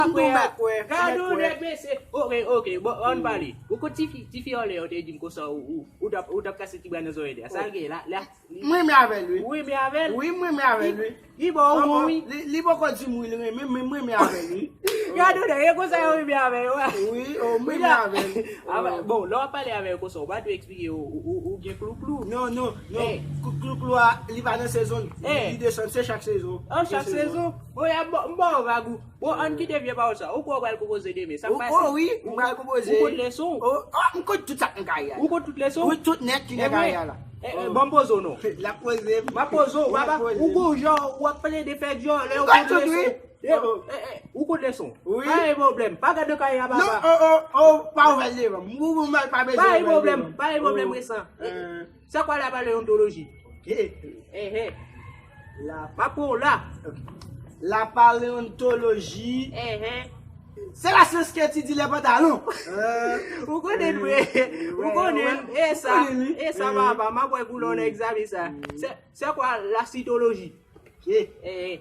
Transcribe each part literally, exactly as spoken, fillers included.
Mwen kwè, kwè, gade yon nèg mesye. Ok, ok, bon, ann pale. Ou konn tifi, tifi anlè yo te di m konsa, ou, ou, ou t ap, ou t ap kase ti bwa nan zòrèy li a. Sa l gen la, la. M renmen avè l, wi. Ou renmen avè l? Wi, m renmen avè l, wi. Li ba w bon, wi. Li, li poko di m wi, li renmen, men m renmen avè l, wi. Gade w, e konsa yo renmen avè yo a. Wi, o, m renmen avè l. Bon, lè w ap pale avè yo konsa, ou pa dwe eksplike yo, ou, ou, ou gen klouklou. Non, non, non. Kou-, klouklou a, li pa nan sezon l. Li desann, se chak sezon. An, chak sezon. Bon, y ap ba, m ba w vag ou. Bon, ann kite vye pawòl sa. Ou kwè w pral konpoze demen? Sa k pase? O wi, m pral konpoze. Ou konn leson? O, o, m konn tout sa k nan kay la. Ou konn tout leson? Wi, tout nèt ki nan kay la. E, e, ban m poze w non. L ap poze m. M ap poze w, papa. Ou gon jan w ap plede fè djòlè, ou konn leson. E, e, e, ou konn leson. Wi. Pa gen pwoblèm. Pa gade kay la, papa. Non, o, o, o, pa ouvè l devan m. Ou, ou, m pa bezwen ouvè l devan m. Pa gen pwoblèm, pa gen pwoblèm, resan. Se kwa la paleontoloji? Ok. Ehe. La. M ap pran w la. Ok. La paleontoloji. Ehe. Se la syans ki etidye lè pantalon. Ou konnen l vre. Ou konnen l. E sa, e sa, papa, m ap wè koulè w nan egzamen sa. Se, se kwa la sitoloji? Ok. Ehe.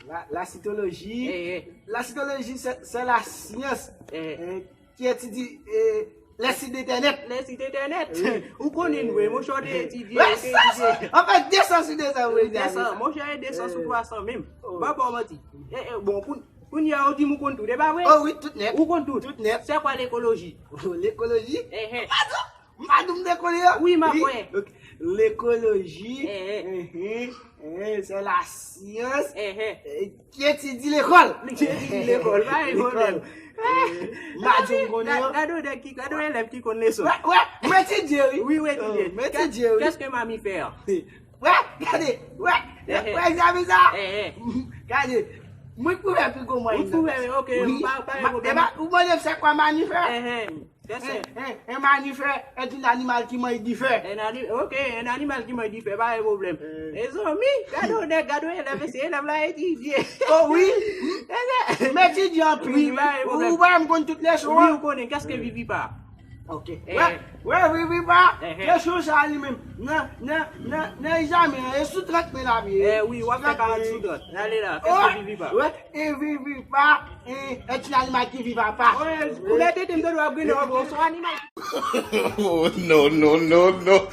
La, la sitoloji. Ehe. La sitoloji, se, se la syans. Ehe. Eh, ki etidye, eh, les sites internet. Les sites internet. Wi. Ou konnen nou, monchè, w te etidye, w te etidye. An fèt, desan sou desan, wi. Desan, monchè, desan sou twa san menm. M pa ba w manti. E, e, bon, koun-, kounye a, ou di m ou konn tout, e pa vre? O wi, tout nèt. Ou konn tout. Tout nèt. Se kwa lekoloji? Lekoloji? Ehe. M pa di w, m pa di w m te konnen yo. Wi, m ap wè. Ok. Lekoloji. Ehe. Ehe. Eh, se la syans, eh, ki etidye lekòl. Ki etidye lekòl, pa gen pwoblèm. M pa di m konnen yo. Gade yon nèg ki, gade yon elèv ki konn leson. Wè, wè, m etidye, wi. Wi, ou etidye. M etidye, wi. Qu'est-ce qu'un mammifère? Wè, gade, wè, wè egzamen sa. Gade, mwen k pou fè pi gwo mwayèn nan. Ou k pou fè, ok, pa, pa gen pwoblèm. Ou mande m se kwa mamifè? Ehe. Kèsyon. Un, un, un mamifère est un animal qui mange du fer. Un ani-, ok, un animal qui mange du fer, pa gen pwoblèm. Mezanmi, gade yon nèg, gade yon elèv, se elèv la etidye. O wi. M etidye anpil, wi. Wi, pa gen pwoblèm. Ou, ou wè m konn tout leson an. Wi, ou konnen, qu'est-ce que vivipare? Ok. Wè, wè, vivipare, kesyon sa li menm. Nan, nan, nan, nan egzamen an, e sou trant mil la m ye. Eh, wi, w ap fè karant sou trant. Ale la, qu'est-ce que vivipare? Wè, e vivipare, e, est un animal qui vit à part. Koulè tete m tande w ap griyen, w ap, w se yon animal. Oh, no, no, no, no.